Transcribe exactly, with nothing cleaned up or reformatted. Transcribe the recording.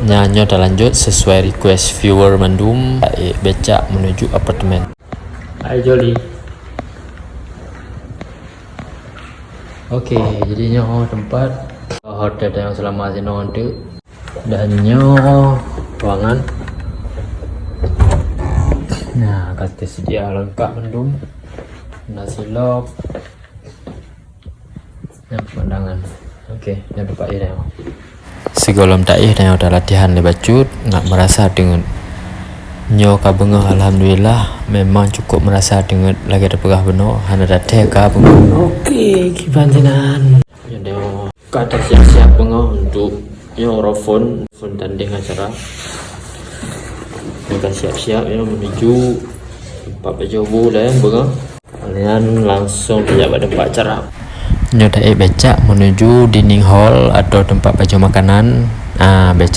Nyan nyoe talanjut sesuai request viewer mandum, taék becak menuju apartemen. Hai Joli. Oke, jadi nyoe tempat hotel nyang seulama sinoe tu. Dan nyoe ruangan. Nah, ka teusedia lengkap mandum. Nasi lok. Nah, pemandangan. Oke, jangan lupa ya. Sigohlom taéh dan latihan lé bacut, ngat meurasa teungeut. Nyoe ka beungoh, alhamdulillah, memang cukup meurasa teungeut lagée tapeugah bunoe, hana tathée ka beungoh. Oke, kiban sinan. Nyoe ka tasiap-siap beungoh untuk nyoe rophon, phon tandeng acara. Nyoe ka siap-siap ya menuju tempat pajoh bu laén beungoh. Nyan langsung tajak bak tempat acara. Nyoe taék becak menuju dining hall atau tempat pajoh makanan. Ah, becak